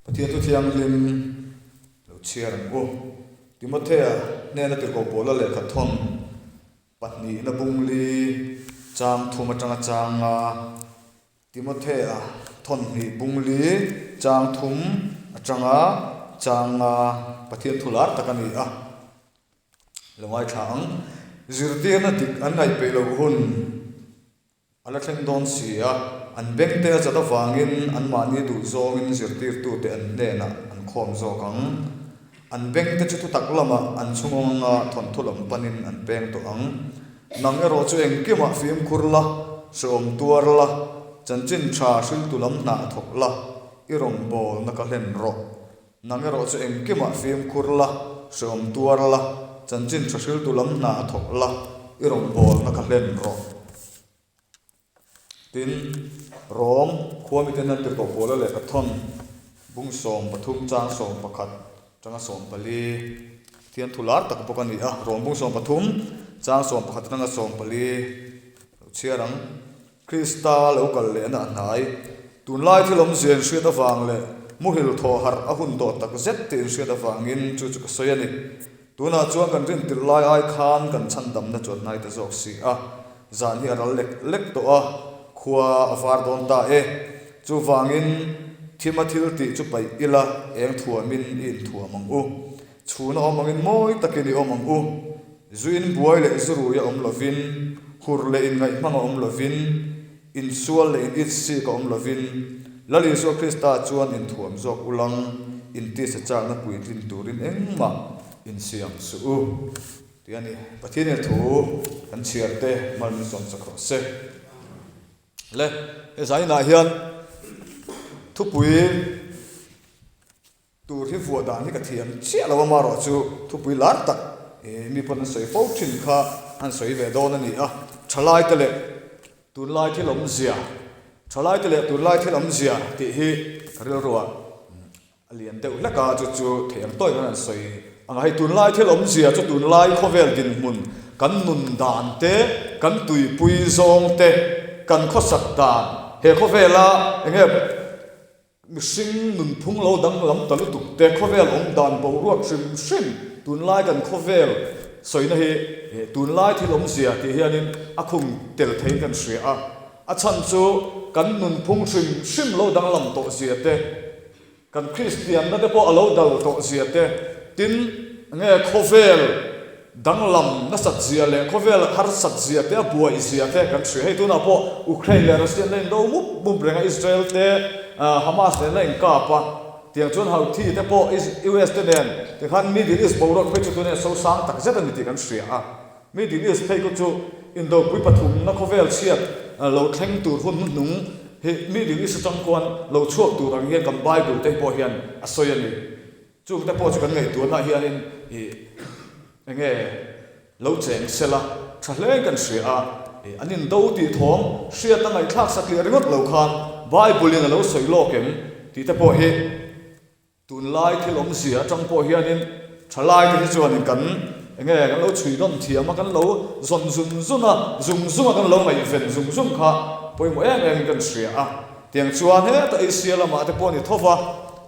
Pathian Thu Thianghlim lo chhiar ang u. Timothea hnena tirhkoh Paula lehkha thawn pahnihna bungli chang thum atanga chang a, Timothea thawn hnih bungli chang thum atanga chang a Pathian thu lar tak a ni a. Lo ngaithla ang. Zirtirna dik an ngaihpeih loh hun. A la thleng dawn si a, an bengte a zat avangin anmahni duh zawngin zirtirtute an hnenah an khawm zawk ang. An bengte chu thutak lamah an chhungawng anga thawnthu lam panin an peng tawh ang. Nang erawh chu engkimah fimkhur la, hrehawm tuar la, chanchin tha hriltu lam hnah thawk la, i rawngbawlna ka hlen rawh. Nang erawh chu engkimah fimkhur la, hrehawm tuar la, chanchin tha hriltu lam hna thawk la, i rawngbawlna kha hlen rawh. Tin, Rom khua miten an tirhkoh Paula lehkha thawn bung 13 chang 11 tanga 14 Pathian thu lar tak bawk a ni a, Rom bung 13 chang 11 tanga 14 lo chhiar ang. Krista lo kal lehna a hnai. Tunlai thil awmzia inhriat avang leh muhil thaw harh a hun tawh tak zet tih inhriat avangin chu chu ka sawi a ni. Tunah chuan kan rintirh lai ai khan kan chhandamna chu a hnai ta zawk si a. Zan hi a ral lek lek tawh a, khua a var dawn ta e. Chuvangin thima thil tih chu paih ila eng thuamin i inthuam ang u. Chhun a awm angin mawi takin i awm ang u. Zu in buai leh zu rui a awm lovin, hur leh inngaih hmang a awm lovin, insual leh in itsik a awm lovin, Lal Isua Krista chuan inthuam zawk ulang, intisa chakna puitlin turin engmah insiam suh u. Tih a ni. Pathianin a thu kan chhiar te mal min sawm chak rawh se. Le, he zainah hian thupui. Tur hi vuah dan hi ka thiam chiah lo a, amaherawh chu thupui lar tak mi pawn an sawi fo thin kha an sawi ve dawn a ni a, thalaite leh tunlai thil awmzia, thalaite leh tunlai thil awmzia tih hi ka rilruah a lian deuh hlek a, chu chu thei ang tawih in an sawi ang a, hei tunlai thil awmzia chu tunlai khawvel dinhmun kan nun dan te, kan tuipui zawng te, kan khawsak dan he khawvela enge Mihring nunphung lo danglam ta lutuk te, khawvel awm dan boruak hrim hrim, tunlai kan khawvel sawina hi tunlai thil awmzia tih hianin a khung tel theiin kan hria a. A chhan chu kan nunphung hrim hrim lo danglam tawh zia te, kan Kristianna te pawh a lo dal tawh zia te, tin nge khawvel Danglam nasat zia leh khawvel harsat zia te a buaih zia te kan hria. Hei tunah pawh Ukraine leh Russia an la indo mup mup reng a, Israel te Hamas nen la inkap a, tiang chuan Houthi te pawh US te nen tikhan Middle East boruak phei chu tunah hian so sang tak zet a ni tih kan hria a. Middle East phei khu chu indopui pathumna khawvel chhiat lo thleng tur hun hnuhnung hi Middle East atang khuan lo chhuak tur ang hian kan Bible te pawh hian a sawi a ni. Chungte pawh chu kan ngaihtuahna hianin ih eng nge lo cheng sela tha hle kan hria a, ih an indo tih thawm hriat a ngaihthlak satliah ringawt lo khan Bible in a lo sawi lawk em tih te pawh hi tunlai thil awmzia atang pawh hianin thalai te hi chuanin kan eng nge kan lo chhui nawn thiam a, kan lo zawn zun zun a, zung zung a kan lo ngaihven zung zung kha pawimawh em em in kan hria a, tiang chuan heta Asia lamah te pawh a ni tho va.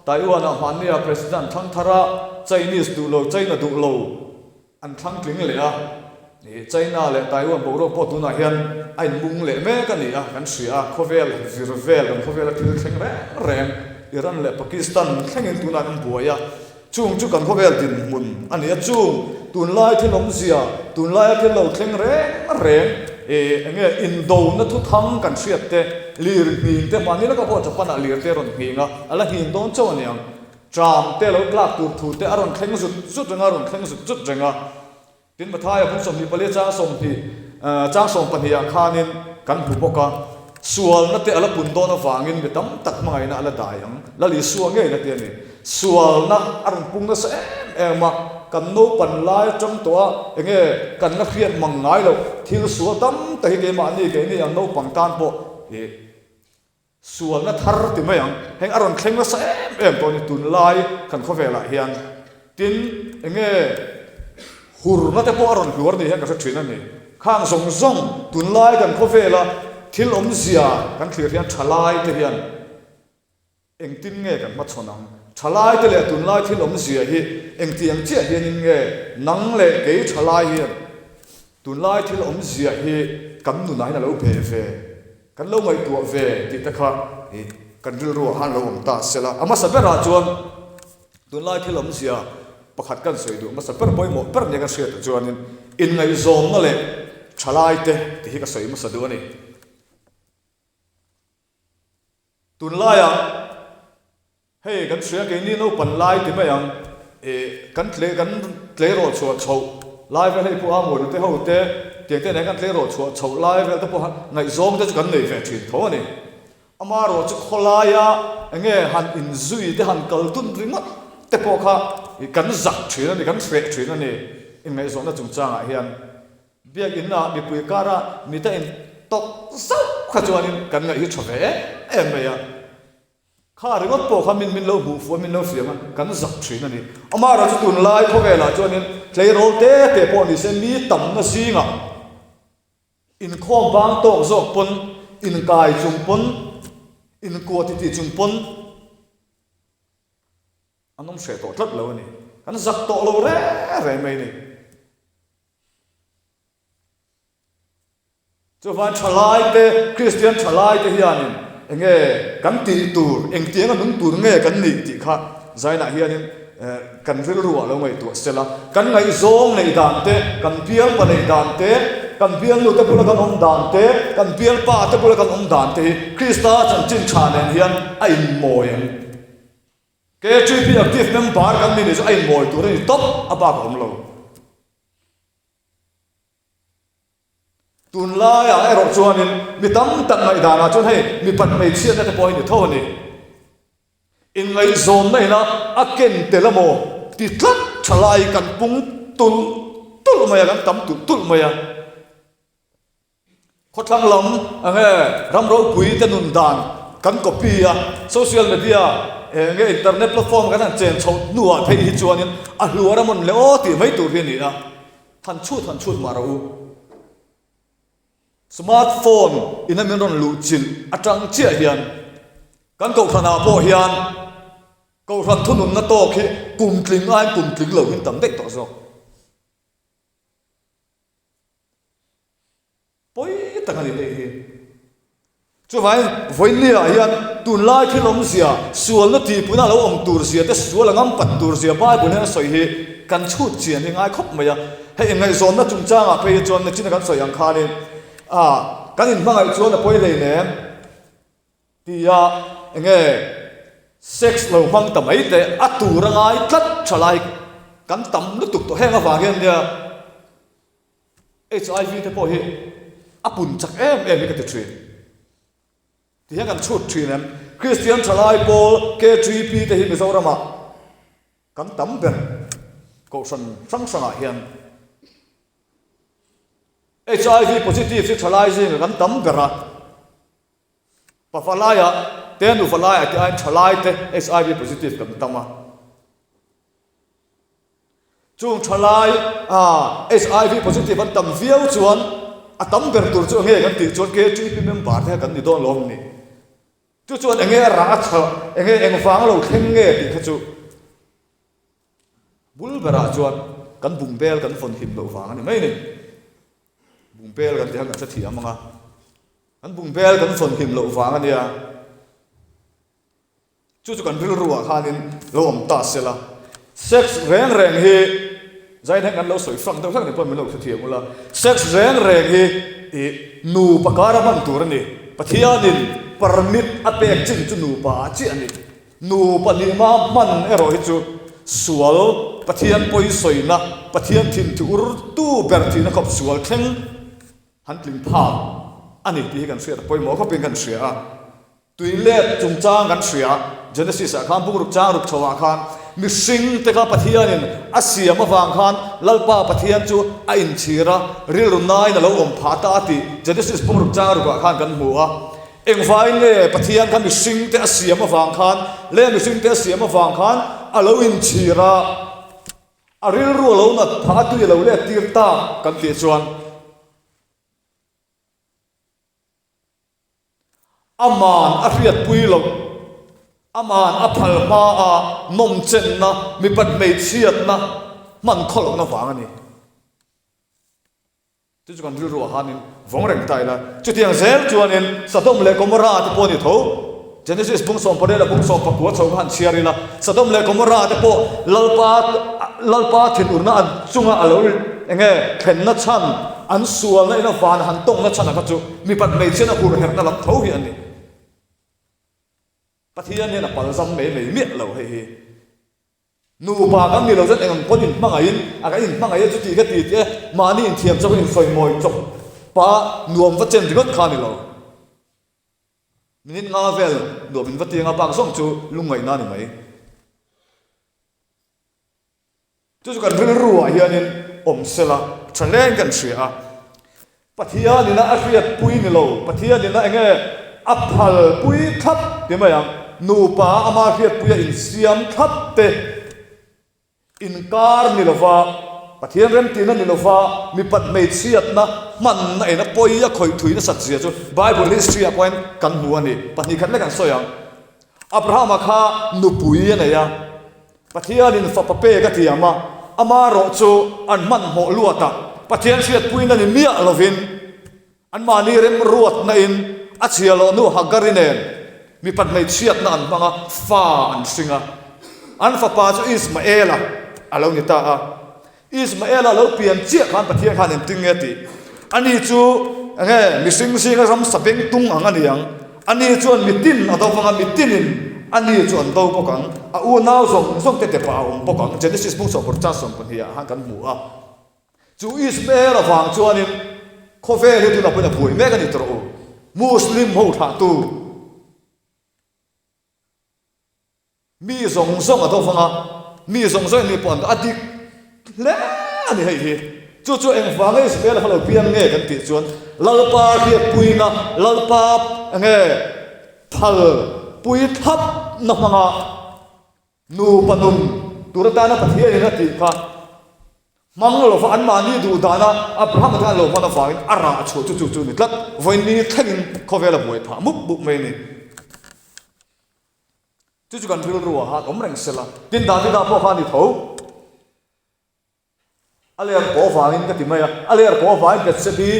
Taiwan-ah hmannia President thlang thara Chinese duh lo, China duh lo an thlang tling leh a. China leh Taiwan boruak pawh tunah hian a inmung leh mek a ni a, kan hria a, khawvel vir vel, kan khawvela thil thleng reng reng Iran leh Pakistan thlengin tunah an buai a. Chung chu kan khawvel dinhmun a ni a, chung tunlai thil awmzia, tunlaia thil lo thleng reng reng, eng nge indona thuthang kan hriat te, lir nghing te, mahni laka pawh Japan-ah lir te a rawn nghing a, a la nghing dawn chauh a ni ang. Tram te lo tlak tur thu te a rawn thleng zut zut reng a, a rawn thleng zut zut reng a. Tin, Mathaia bung 24 chang 20, chang 12 ah khanin kan hmu bawk a, sualna te a la pun dawn avangin mi tam tak hmangaihna a la dai ang. Lal Isua ngei na ti a ni. Sualna a rawn pung nasa em em a, kan naupan lai atang tawh a enge kan la hriat mang ngai loh thil sual tam tak hi keimahni keini ang naupang tan pawh ih Sualna thar ti mai ang. Heng a rawn thleng nasa em em tawh a ni tunlai kan khawvelah hian. Tin, enge hurna te pawh a rawn hluar ni hian ka hre thin a ni. Khang zawng zawng tunlai kan khawvela thil awmzia kan thlir hian thalai te hian engtin nge kan hmachhawn ang? Thalaite leh tunlai thil awmzia hi engtiang chiah hianin nge nang leh kei thalai hian tunlai thil awmzia hi kan nunah hian a lo beh ve, kan lo ngaihtuah ve tih te kha kan rilruah khan lo awm ta se la. A hmasa berah chuan tunlai thil awmzia pakhat kan sawi duh hmasa ber pawimawh ber nia kan hriatah chuanin inngaihzawnna leh thalaite tih hi ka sawi hmasa duh a ni. Tunlaiah hei kan hria keini naupan lai ti mai ang ih kan tle kan tleirawl chhuah chhoh lai vel hei pawh a mawlnu te ho te tiang te nen kan tleirawl chhuah chhoh lai vel te pawh ngaihzawng te chu kan nei ve thin tho a ni. Amaherawh chu khawlaia eng nge han inzui te han kal dun ringawt te pawh kha ih kan zak thin a ni kan hreh thin a ni inngaihzawnna chungchangah hian. Biakinn ah mipui kara mite in tawk zauh kha chuanin kan ngaih hi tha ve em em mai a. Kha ringawt pawh kha min min lo hmuh fuh a, min lo fiam a, kan zak thin a ni. Amaherawh chu tunlai khawvelah chuanin tleirawl te te pawh ni se mi tamna zingah inkhawm bang tawk zawk pawn, inkai chung pawn, inkuah titih chung pawn an awm hreh tawh tlat lo a ni. Kan zak tawh lo reng reng mai a ni. Chuvan thalaite, Kristian thalaite hianin enge kan tih tur, engtianga nung tur nge kan nih tih kha Zainah hianin kan rilru ah lo ngaihtuah sela. Kan ngaihzawng neih dan te, kan bialpa neih dan te, kan bialnu te bula kan awm dan te, kan bialpa te bula kan awm dan te hi Krista chanchin tha nen hian a inmawi ang. KTP active member kan ni nih chu a inmawi tur a ni tawp, a bak a awm lo. Tunlaiah erawh chuanin mi tam tak ngaihdanah chuan hei mipat hmeichhiatna te pawh hi ni tho a ni. Inngaihzawnna ina a ken tel amaw ti tlat thalai kan pung tulh tulh mai a, kan tam tulh tulh mai a. Khawthlang lam enge ram ropui te nun dan kan copy a, social media enge internet platform kan han chen chhoh hnuah phei hi chuanin a hluar a mawn le aw tih mai tur hi a ni a. Han chhut han chhut mah rawh u. Smart phone ina min rawn luh chilh atang chiah hian kan kohhranah pawh hian kohhran thununna tawk hi kum tling aiin kum tling lo hin tam daih tawh zawk. Pawi tak a ni hei hi. Chuvangin vawinia hian tunlai thil awmzia, sualna tihpuina a lo awm tur zia te, sual a ngam pat tur zia Bible hian a sawi hi kan chhut chian hi ngai khawp mai a. Hei inngaihzawnna chungchangah phei hi chuan nachina kan sawi ang khanin ah kan inhmangaih chuan a pawi hleinem tia enge sex lo hmang ta mai te a tur a ngai tlat thalai kan tam lutuk tawh heng avang hian nia HIV te pawh hi a pun chak em em hi ka ti thin. Ti hian kan chhut thin em? Kristian thalai pawl KTP te hi Mizoramah kan tam ber kohhran hrang hrangah hian HIV positive hi thalai zingah kan tam ber a. Pafa laiah te nufa laiah te aiin thalai te HIV positive kan tam a. Chung thalai HIV positive an tam viau chuan a tam ber tur chu enge kan tih chuan KTP member te kha kan ni dawn lo ang ni. Chu chuan enge a rah a chhah, enge engvang a lo thleng nge tih kha chu bul berah chuan kan bungbel kan vawn him loh vang a ni mai ni. Bungbel kan tih kha kan hrethiam ang a, kan bungbel kan vawn him loh vang a nia. Chu chu kan rilruah khanin lo awm ta se la, sex reng reng hi zain hian kan lo sawi fang deuh hlek ni pawh min lo hrethiam ula, sex reng reng hi ih nupa kara hman tur a ni. Pathianin permit a pek chin chu nupa ah chiah a ni. Nupa nih hma hman erawh hi chu sual, Pathian pawi sawina, Pathian thin thi ur tu ber thihna khawp sual thleng han tling phak a ni tih hi kan hriat a pawimawh khawpin kan hria a. Tui let chungchang kan hria, Genesis ah khan bungruk chang ruk chho ah khan mihring te kha Pathianin a siam avang khan Lalpa Pathian chu a inchhir a, rilru nain a lo awm phah ta a tih Genesis bungruk chang ruk ah khan kan hmu a. Engvaiin nge Pathian kha mihring te a siam avang khan leh mihring te a siam avang khan a lo inchhir a, a rilru a lo nat phah a, tui a lo let tir ta kan tih chuan, Aman a hriatpui loh. Aman a phal hma a nawmchenna, mipat hmeichhiatna hman khawlohna vang a ni. Chu chu kan rilru ah khanin vawng reng ta ila. Chutiang zel chuanin Sodom leh Gomorrah te pawh a ni tho. Genesis bung sawmpariat leh bung sawmpakua chho kha han chhiar ila, Sodom leh Gomorrah te pawh Lalpa Lalpa thinurna an chunga a lo eng nge thlenna chhan, an sualna ina vana han tawngna chhan ang kha chu mipat hmeichhiatna hurherhna lam tho hi a ni. Pathian hian a palzam mai mai miah lo hei hi. Nupa kan ni lo chuan eng ang pawn inhmangaihin a kan inhmangaih a chuti ka ti tih e, mahni inthiam chawp a insawimawi chawp pa nuam va chen ringawt kha a ni lo. Minute nga vel nuam in va ti anga bak zawng chu lungngaihna a ni mai. Chu chu kan rilru ah hianin awm sela tha hleng kan hria a. Pathianina a hriatpui ni lo, Pathianina enge a phalpui thlap ti mai ang, nupa ama hriatpui a insiam thlap te inkar ni lova, Pathian remtihna ni lova mipat hmeichhiatna hmanna ena pawi a khawih thui nasat zia chu Bible history ah pawhin kan hmu a ni. Pahnihkhat lek an sawi ang. Abrahama kha nupui a nei a. Pathianin fapa pek a tiam a, amarawh chu an hmanhmawh luatah Pathian hriatpuina ni miah lovin anmahni remruatna-in a chhia loh hnu Hagari nen mipat hmeichhiatna an hmang a, fa an hring a. An fapa chu Ismaela a lo ni ta a. Ismaela lo pian chiah khan Pathian khan engtin nge tih? Ani chu enge mihring zinga ramsa beng tung ang a ni ang. Ani chuan mitin a do vang a, mitinin ani chu an do bawk ang. A unau zawng zawng te depah a awm bawk ang. Genesis bung sawmpawrh chang 12 ah khan kan hmu a. Chu Ismael avang chuanin khawvel hi tunah pawhin a buai mek a ni tawh u. Muslim ho thlahtu. Mi zawng zawng a do vang a, mi zawng zawng in mi pawh an do a dik hle a ni hei hi. Chu chu engvanga Israel kha lo piang nge kan tih chuan Lalpa hriatpuina, Lalpa enge phal pui thlap na hmanga nupa nun tur atana Pathianin a tih kha hmang lova anmahni duh dana Abraham-a khan a lo hman avangin a rah chhuah chu chu chu a ni tlat. Vawiin thlengin khawvel a buai phah mup mup mai a ni. Chu chu kan rilru ah khan awm reng sela. Tin, Davida pawh kha a ni tho. A ler pawh avangin ka ti mai a, a ler pawh avangin Bethsebi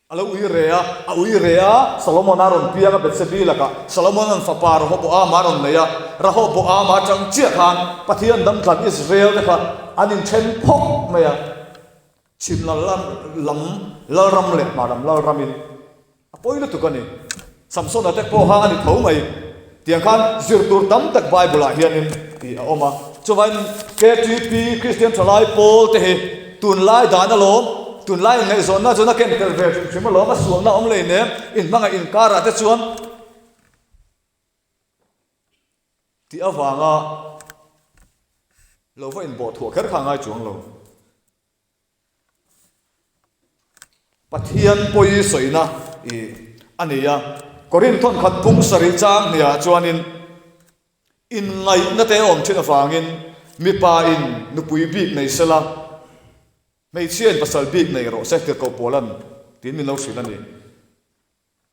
a lo ui re a, a ui re a, Solomon-a rawn piang a Bethsebi lakah Solomon-a'n fapa Rehoboam-a rawn nei a, Rehoboam-a atang chiah khan Pathian damtlan Israel te kha an inthen phawk mai a. Chhim lal lam Lalram leh Hmaram Lalramin a pawi lutuk a ni. Samsona te pawh kha a ni tho mai. Tiang khan zir tur tam tak Bible ah hianin tih a awm a. Chuvangin KTP Kristian Thalai Pawl te hi tunlai dan alawm, tunlai inngaihzawnna chuan a ken tel ve hrim hrim alawm, a sualna a awm lei nem, inhmangaih inkarah te chuan tih avanga lo va inbawh thuah kher kha a ngai chuang lo. Pathian pawi sawina ih a ni a. Korinth thawnkhat pum sarih chang hniah chuanin inngaihna te a awm thin avangin mipa in nupui bik nei sela, hmeichhia in pasal bik nei rawh se tirhkoh Paula'n tiin min lo hrilh a ni.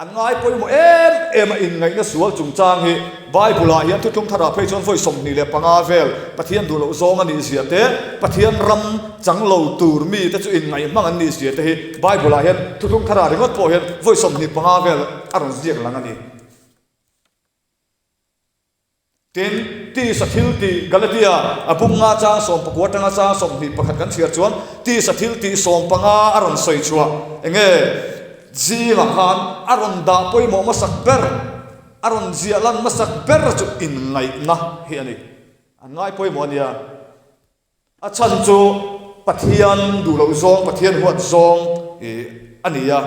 An ngai pawimawh em em a, inngaihna sual chungchang hi Bible-ah hian thuthlung tharah phei chuan vawi 25 vel Pathian duh loh zawng a nih zia te, Pathian ram chang lo tur mite chu inngaih hmang an nih zia te hi Bible-ah hian thuthlung tharah ringawt pawh hian vawi 25 vel a rawn ziak lang a ni. Tin, tisa thil tih Galatia a bung nga chang sawmpakua atanga chang 21 kan chhiar chuan tisa thil tih sawmpanga a rawn sawi chhuah enge zingah khan a rawn dah pawimawh hmasak ber, a rawn ziah lan hmasak ber chu inngaihna hi a ni. An ngai pawimawh a nia. A chhan chu Pathian duh loh zawng, Pathian huat zawng ih a ni a.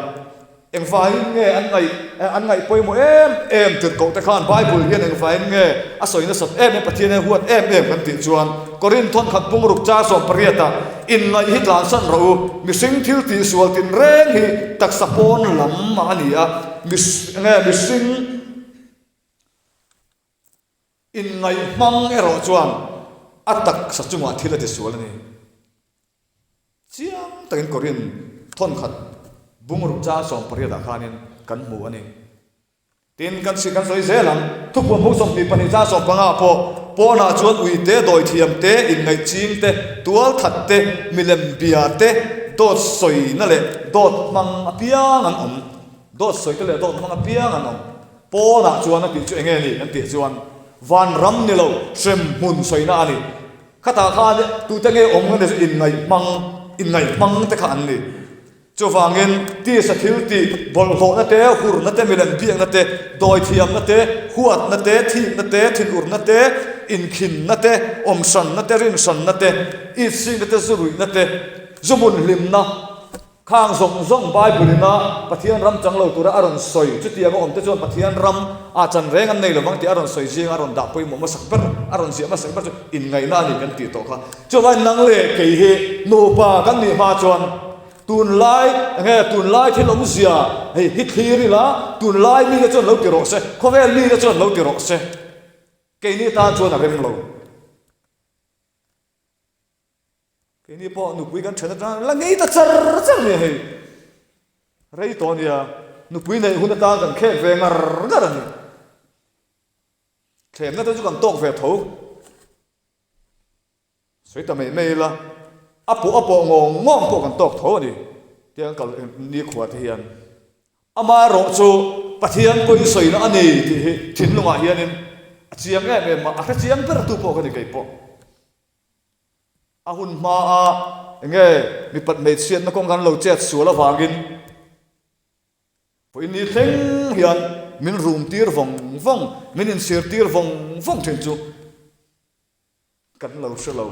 Engvangin nge an ngaih an ngaih pawimawh em em tirhkoh te khan Bible hian engvangin nge a sawi nasat em em Pathian hian huat em em kan tih chuan Korinth thawnkhat pung ruk char 18 ah inngaih hi tlansan rawh u, mihring thil tihsual tinreng hi taksa pawn lam a ni a, nge mihring Inngaih hmang erawh chuan a taksa chungah thil a tisual a ni. Chiang takin Korinth thawnkhat bungruk chang 18 ah khanin kan hmu a ni. Tin, kan si kan sawi zel ang. Thupuan bu 22 chang 15 pawh, pawnah chuan ui te, dawithiam te, inngaih ching te, tual that te, milem bia te, dawt sawina leh dawt hmang apiang an awm. Dawt sawi te leh dawt hmang apiang an awm. Pawnah chuan a tih chu enge ni kan tih chuan vanram ni lo, hremhmun sawina a ni. Khatah khan tute nge awm kan tih chu inngaih hmang, inngaih hmang te kha an ni. Chuvangin, tisa thil tih, bawlhhlawhna te, hurna te, milem biakna te, dawithiamna te, huatna te, thikna te, thinurna te, inkhinna te, awmhranna te, rinhranna te, itsikna te, zuruihna te, zuhmun hlimna, khang zawng zawng Bible ina Pathian ram chang lo tura a rawn sawi, chutianga awmte chuan Pathian ram ah chan reng an nei lovang tih a rawn sawi zinga a rawn dah pawimawh hmasak ber, a rawn ziah hmasak ber chu inngaihna a ni kan tih tawh kha. Chuvangin nang leh kei hi nupa kan nih hma chuan tunlai enge tunlai thil awmzia hei hi thlir ila tunlai mite chuan lo ti rawh se, khawvel mite chuan lo ti rawh se, keini tan chuan a rem lo. Keini pawh nupui kan then atang la ngei ta char char nia hei. Rei tawh nia nupui neih hun atan kan khek ve ngar ngar a ni. Thlemna te chu kan tawk ve tho. Sawi ta mai mai ila, a pawh a pawh ngawng ngawng pawh kan tawk tho a ni tia kan kal nikhua te hian. Amaherawh chu Pathian pawi sawina a ni tih hi thinlungah hianin a chiang em em a, a hre chiang ber tu pawh ka ni kei pawh. A hun hmaa enge mipat hmeichhiatna kawng kan lo chet sual avangin Vawiin ni thleng hian min rum tir vawng vawng, min insir tir vawng vawng thin chu. Kan lo hre lo.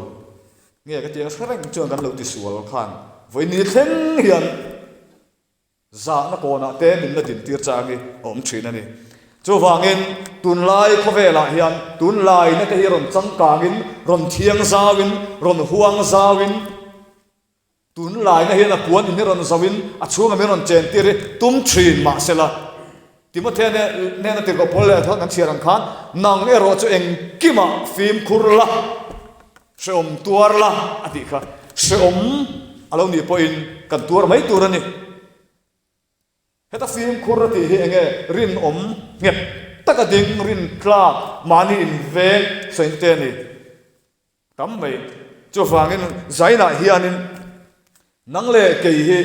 Nge ka tiang hre reng chuan kan lo ti sual khan vawi ni thleng hian zahna kawnah te min la din tir chang hi a awm thin a ni. Chuvangin tunlai khawvelah hian tunlaina te hi rawn changkangin, rawn thiang zauin, rawn huang zauin, Tunlaina hian a puan in hi rawn zo in a chhunga min rawn chen tir hi tum thin mahsela, Timothea hnena tirhkoh pawl leh kan chhiar ang khan, Nang erawh chu engkimah fimkhur la, hrehawm tuar la a tih kha. Hrehawm a lo nih pawhin kan tuar mai tur a ni. Heta fimkhur a tih hi enge rinawm nghet taka ding rintlak mahni inveng sawi te a ni. Tam mai. Chuvangin Zainah hianin nang leh kei hi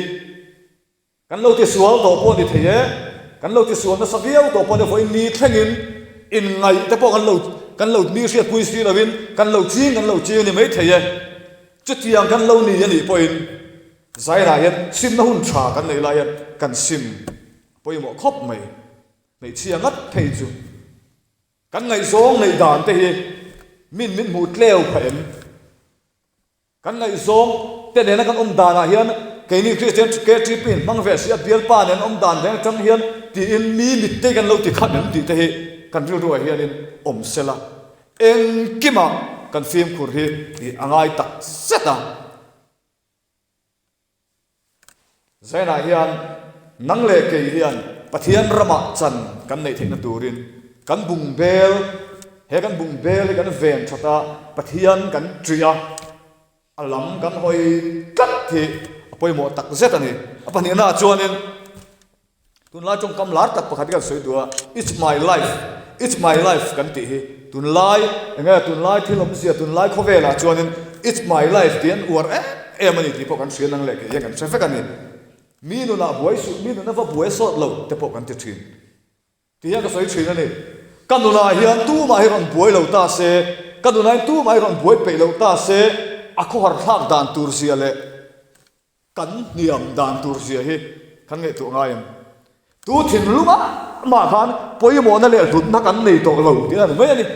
kan lo tisual tawh pawh a ni thei e, kan lo tisual nasa viau tawh pawh a ni vawiin ni thlengin inngaih te pawh kan lo kan lo mi hriatpui si lovin kan lo ching kan lo ching a ni mai thei e. Chutiang kan lo ni a nih pawhin Zainah hian simna hun tha kan neih lai hian kan sim a pawimawh khawp mai. Hmeichhia ngat phei chu. Kan ngaihzawng neih dan te hi min min hmuh tleu phah em? Kan ngaihzawng te nena kan awm danah hian keini Kristian KTP in hmang ve si a bialpa nen awm dan reng atang hian tiin mi mittei kan lo ti khat em tih te hi kan rilruah hianin awm sela engkimah kan fimkhur hi a ngai tak zet a. Zainah hian nang leh kei hian Pathian ramah chan kan neih theihna turin kan bung bel, he kan bung bel hi kan ven that a, Pathian kan ṭih a, a lam kan hawi tlat hi a pawimawh tak zet a ni. A pahnihnaah chuanin Tunlai tawngkam lar tak pakhat hi kan sawi duh a, It's my life, it's my life kan tih hi tunlai enge tunlai thil awmzia tunlai khawvelah chuanin it's my life tih an uar em em a ni tih pawh kan hria nang leh kei hian kan hre vek a ni. Mi nunah buai suh, mi nuna va buai sawt lo te pawh kan ti thin. Tih hian ka sawi thin a ni. Ka nunah hian tumah hi rawn buai lo ta se, ka nunah hian tumah hi rawn buai peih lo ta se, a khawhar thlak dan tur zia leh Kan hniam dan tur zia hi kan ngaihtuah ngai em? Tu thinlungah mah khan pawimawhna leh hlutna kan nei tawh lo tih a ni mai a ni.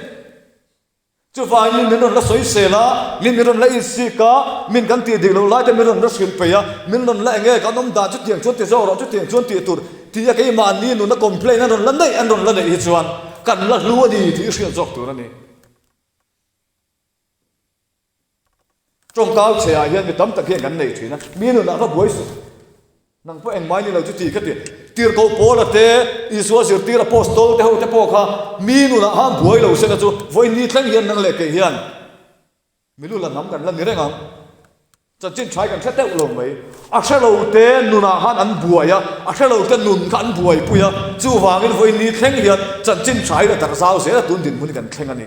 Chuvangin min min rawn la sawisel a, min min rawn la insik a, min kan tih dik loh lai te min rawn la hrilh peih a, min rawn la eng nge kan awm dan chutiang chuan ti zawk rawh, chutiang chuan tih tur tih a keimahni nuna complaint an rawn la neih an rawn la neih hi chuan kan la hlu a ni tih i hriat zawk tur a ni. Tawngkau chhe ah hian mi tam tak hian kan nei thin a, mi nunah va buai suh. Nang pawh engmai ni lo chu ti kha ti. Tirhkoh Paula te, Isua zirtir Apostol te ho te pawh kha mi nunah han buai lo sela chu vawiin ni thleng hian nang leh kei hian mi lu la hnam kan la ni reng ang. Chanchin ṭhai kan hre deuh lo mai. A hre lo te nunah khan an buai a, a hre lo te nun kha an buaipui a, chuvangin vawiin ni thleng hian chanchin ṭhaiin a darh zau zel a, tun dinhmun hi kan thleng a ni.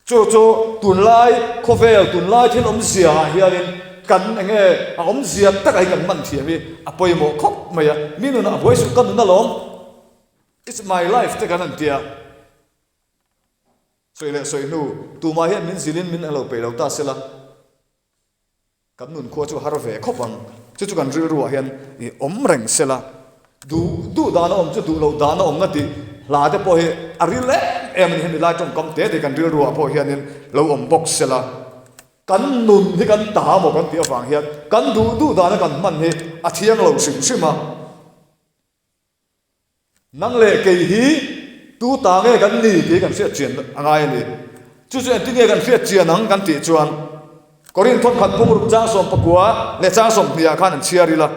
Chu chu tunlai khawvel, tunlai thil awmzia ah hianin kan eng nge a awmzia takah hi kan hman thiam hi a pawimawh khawp mai a, mi nunah a buai suh ka nun alawm, it's my life te kan han tia. Sawi leh sawi hnu, tumah hian min zilin min lo peih lo ta sela, kan nun khua chu har ve khawp ang. Chu chu kan rilruah hian i awm reng sela, duh duh dana awm chu duh loh dana awmna tih hla te pawh hi a ril em em a ni. Hemi lai tawngkam te te kan rilruah pawh hianin lo awm bawk sela, kan nun hi kan ta maw kan tih avang hian kan duh duh dana kan hman hi a thiang lo hrim hrim a. Nang leh kei hi tu ta nge kan ni tih kan hriat chian a ngai a ni. Chu chu engtin nge kan hriat chian ang kan tih chuan Korinth thawnkhat pumruk chang 19 leh chang 20 ah khan an chhiar ila,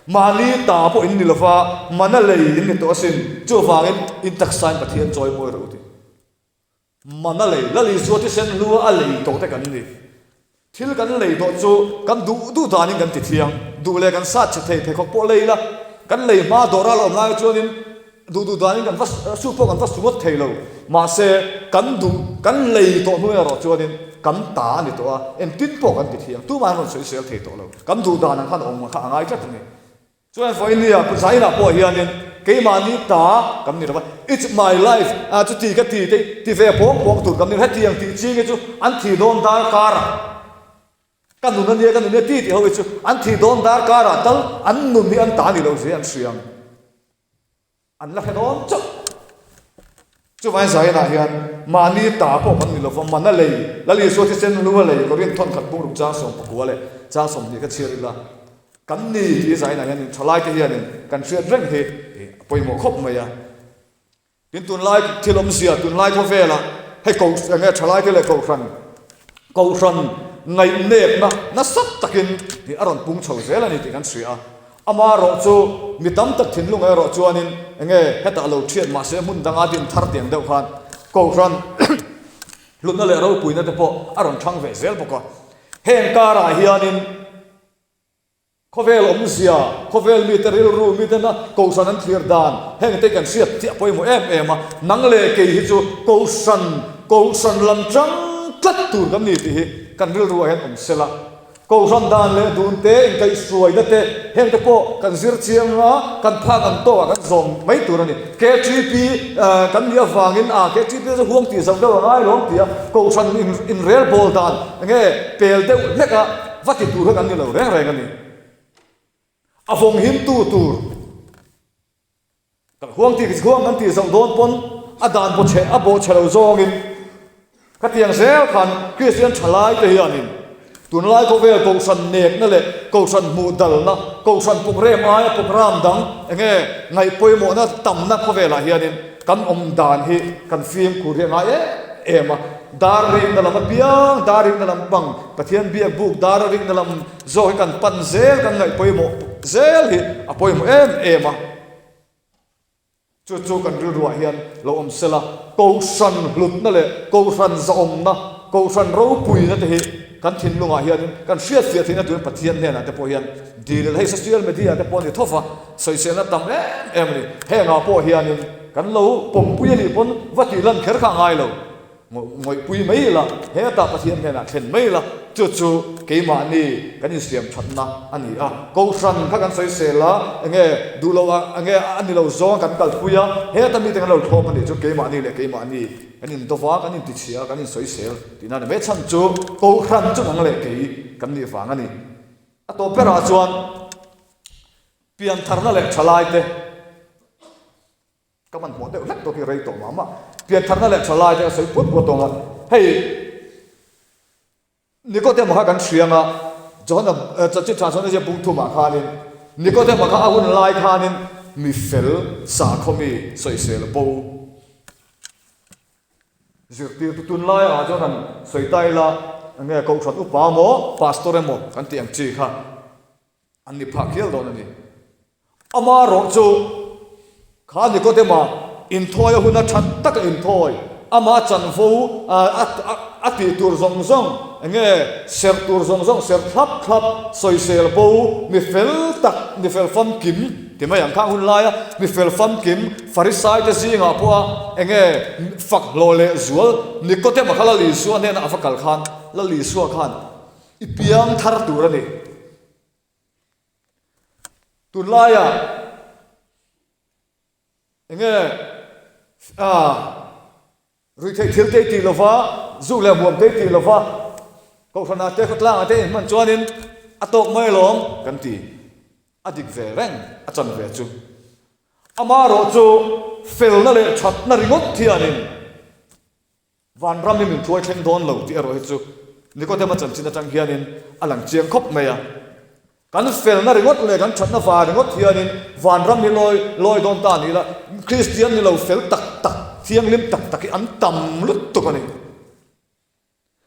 Mahni ta pawh in ni lova, mana lei in ni tawh asin, chuvangin in taksain Pathian chawi mawi rawh u ti. Man a lei, Lal Isua thisen hlua a lei tawh te kan ni. Thil kan lei tawh chu kan duh duh danin kan ti thiang. Duh leh kan sat chhe thei pheikhawk pawh lei la, kan lei hma dawr a la awm lai chuanin duh duh danin kan va su pawh kan va su ngawt thei lo. Mahse, kan duh, kan lei tawh hnu erawh chuanin kan ta a ni tawh a, engtin pawh kan ti thiang. Tumah an rawn sawisel thei tawh lo. Kan duh dan ang khan awm kha a ngai tlat a ni. Chuan vawinia Pu Zaina pawh hianin keimahni ta kan ni lo va, It's my life, ah chuti ka ti te ti ve pawng pawng tur kan ni lo, hetiang tih ching hi chu an thih dawn dar karah ka nun a nia ka nun nia ti tih ho hi chu an thih dawn dar karah tal an nun hi an ta ni lo zia an hria ang. An la hre dawn chauh. Chuvangin Zainah hian mahni ta pawh kan ni lova, mana lei, Lal Isua thisen hlu a lei, Korinth thawnkhat bungruk chang 19 leh chang 20 kha chhiar ila, kan ni tih Zainah hianin thalaite hianin kan hriat reng hi a pawimawh khawp mai a. Tin, tunlai thil awmzia, tunlai khawvelah hei ko eng nge thalaite leh kohhran, kohhran ngaihnepna nasa takin a rawn pung chho zel a ni tih kan hria a. Amaherawh chu mi tam tak thinlung erawh chuanin enge hetah lo thiat mahse hmun danga din thar tiang deuh khan Kohhran hlutna leh ropuina te pawh a rawn thang ve zel bawk a. Heng karah hianin khawvel awmzia, khawvel mite rilru, mitena Kohhran an thlir dan heng te kan hriat chiah pawimawh em em a. Nang leh kei hi chu Kohhran, Kohhran lam tang tlat tur kan ni tih hi kan rilruah hian awm sela. Kohhran dan leh dun te, inkaihhruaina te, heng te pawh kan zir chiang a, kan phak ang tawkah kan zawm mai tur a ni. KTP kan nih avangin a KTP chu huang tih zauh deuh a ngai lawm tih a, Kohhran inrel bawl dan enge pel deuh hlek a va ti tur kha kan ni lo reng reng a ni. A vawng himtu tur. Kan huang tih huang kan tih zoh dawn pawn a dan bawh chhe a bawh chhe lo zawngin khatiang zel khan Kristian thalai te hianin tunlai khawvel kohhran nekna leh kohhran hmuh dalna kohhran programme aia programme dang enge ngaih pawimawhna tamna khawvelah hianin kan awm dan hi kan fimkhur hi a ngai em em a dar rikna lam apiang dar rikna lam pang Pathian biak buk dar a rikna lam zawk hi kan pan zel kan ngaih pawimawh zel hi a pawimawh em em a. Chu chu kan rilruah hian lo awm sela, Kohhran hlutna leh Kohhran zahawmna, Kohhran ropuina te hi kan thinlungah hianin kan hriatfiah theihna turin Pathian hnenah te pawh hian dil ila. Hei social media te pawh a ni tho va, sawiselna tam em em a ni. Hengah pawh hianin kan lo pawmpui a nih pawn va tih lan kher kha a ngai lo. Ngawihpui mai ila, hetah Pathian hnenah thlen mai ila, chu chu keimahni kan insiam thatna a ni a. Kohhran kha kan sawisel a, enge duh loh a, enge a ni lo zawng kan kalpui a, heta mite kan lo thlawp a nih chu keimahni leh keimahni kan indawva, kan intichhia, kan insawisel tihna a ni mai. Chhan chu Kohhran chu nang leh kei kan nih vang a ni. A tawp berah chuan piantharna leh thalaite. Ka hmanhmawh deuh hlek tawh hi rei tawh mah mah. Piantharna leh thalai te ka sawi puat puat tawh ang a. Hei Nikodema kha kan hria ang a, Johana chanchin tha chuan a ziak bung thumah khanin Nikodema kha a hun lai khanin mi fel sakhaw mi sawisel bo zirtirtu tunlai ah chuan han sawi ta ila enge Kohhran upa emaw Pastor emaw kan tih ang chi kha An ni phah khial dawn a ni. Amaherawh chu kha Nikodema inthawi a huna that taka inthawi, ama chanvo a tih tur zawng zawng. Enge serh tur zawng zawng serh thlap thlap, sawisel bo, mi fel tak, mi fel famkim ti mai ang khang hun laia mi fel famkim Farisai te zingah pawha enge fak hlawh leh zual Nikodema kha Lal Isua hnena a va kal khan Lal Isua khan i piang thar tur a ni. Tunlaiah Enge ah ruihtheih thil te tih lova, zu leh huam te tih lova, kohhranah te khawtlangah te inhman chuanin a tawk mai alawm kan ti. A dik ve reng a chan ve chu. Amaherawh chu felna leh thatna ringawt hianin Vanram hi min hruai thleng dawn lo tih erawh hi chu Nikodema chanchin atang hianin a lang chiang khawp mai a. Kan felna ringawt leh kan thatna var ringawt hianin vanram hi lawi lawi dawn ta ni ila, Kristian ni lo fel tak tak, thianghlim tak tak hi an tam lutuk a ni.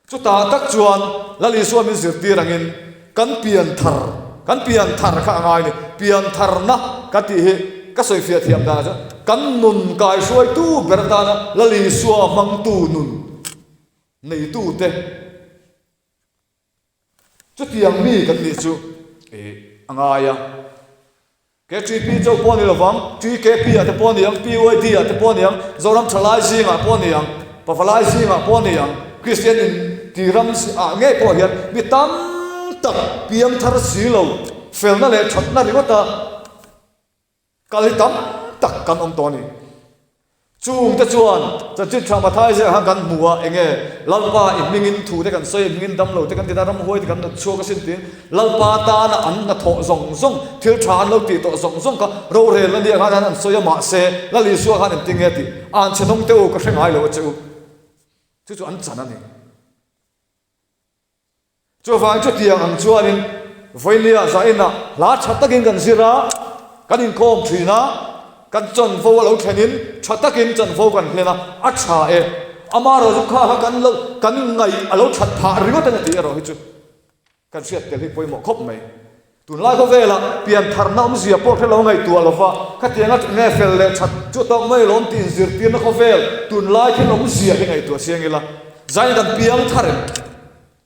Chutah tak chuan Lal Isua min zirtir angin kan pian thar, kan pian thar kha a ngai a ni. Pian tharna ka tih hi ka sawifiah thiam danah chuan kan nun kaihruaitu ber atana Lal Isua hmangtu nun neitute chutiang mi kan nih chu a ngai a. KTP chauh pawh a ni lovang, TKP ah te pawh a ni ang, PYD ah te pawh a ni ang, Zoram Thalai zingah pawh a ni ang, Pavalai zingah pawh a ni ang, Kristian in ti ram ah ngei pawh hian mi tam tak piang thar si lo, felna leh thatna ringawta kal hi tam tak kan awm tawh a ni. Chungte chuan chanchin tha Mathai ziah khan kan hmu a, enge Lalpa i hmingin thu te kan sawi, i hmingin damlo te kan ti ta, ramhuai te kan nat chhuak asin tiin Lalpa tana an hnathawh zawng zawng, thil tha an lo tih tawh zawng zawng kha rorel a nia khan an sawi a, mahse Lal Isua khan engtin nge tih an chhe dawng teh u, ka hre ngai lo a che u. Chu chu an chan a ni. Chuvang chutiang ang chuanin vawinia zainah hla tha takin kan zir a, kan inkhawm thin a, kan chanvo a lo thlenin tha takin chanvo kan hlen a, a tha e. Amaherawh chu kha kha kan lo kan ngaih a lo that phah ringawt a ni tih erawh hi chu kan hriat tel hi pawimawh khawp mai. Tunlai khawvelah piantharna awmzia pawh hre lo ngaihtuah lova khatianga nge fel leh that chu tawk mai lawm tih inzirtirna khawvel tunlai thil awmzia hi ngaihtuah chiang ila zain kan piang thar em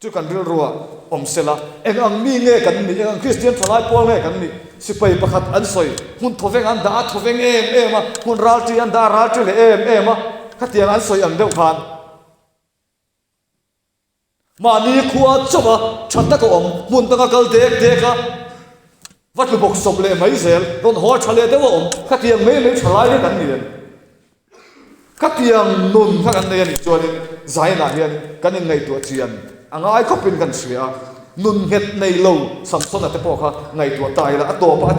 chu kan rilrua awm sela eng ang mi nge kan nih eng ang Kristian thalai pawl nge kan nih sipai pakhat an sawi hmun thawveng an dah a thawveng em em a hmun ralṭi an dah a ralṭi leh em em a khatiang an sawi ang deuh khan Mahni khua chauha tha taka awm, hmun danga kal dek dek a, va tlu bawk sawp leh mai zel, rawn haw tha leh deuh a awm, khatiang mai mai tha lai vek an ni em? Khatiang nun kha kan nei a nih chuanin Zainah hian kan inngaihtuah chian a ngai khawpin kan hria a, nun nghet nei lo Samsona te pawh kha ngaihtuah ta ila a tawpah a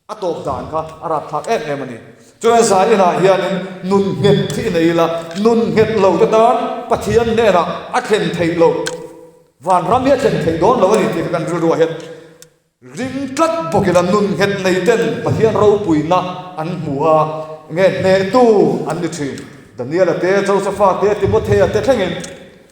A tawp dan kha a rapthlak em em a ni. Chuan zai inah hianin nun nghet hi i nei ila, nun nghet lo te tan Pathian hnenah a thlen theih loh, vanram hi a thlen theih dawn lo a ni tih kha kan rilruah hian ring tlat bawk ila, nun nghet nei ten Pathian ropuina an hmu a, nge hnehtu an ni thin. Daniela te, Josepha te, Timothea te thlengin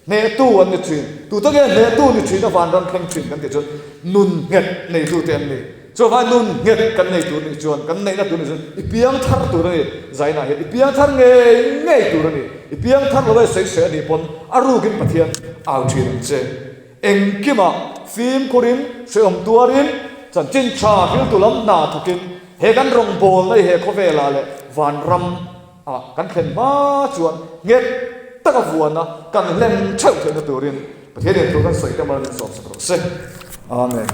Hnehtu an ni thin. Tute nge hnehtu ni thin a vanram thleng thin kan tih chuan nun nghet neitute an ni. Chuvangin nun nghet kan nei tur nih chuan, kan neihna tur nih chuan i piang thar tur a ni. Zainah hian i piang thar ngei ngei tur a ni. I piang thar lo e sawi sawi a nih pawn a rukin Pathian au thin ang che. Engkimah fimkhurin, hrehawm tuarin, chanchin tha hriltu lam hna thawkin he kan rawngbawlna i he khawvelah leh vanram A kan thlen hma chuan nghet taka vuana kan hlen theuh theihna turin Pathian in thu kan sawi te mal min sawmsak rawh se. Amen.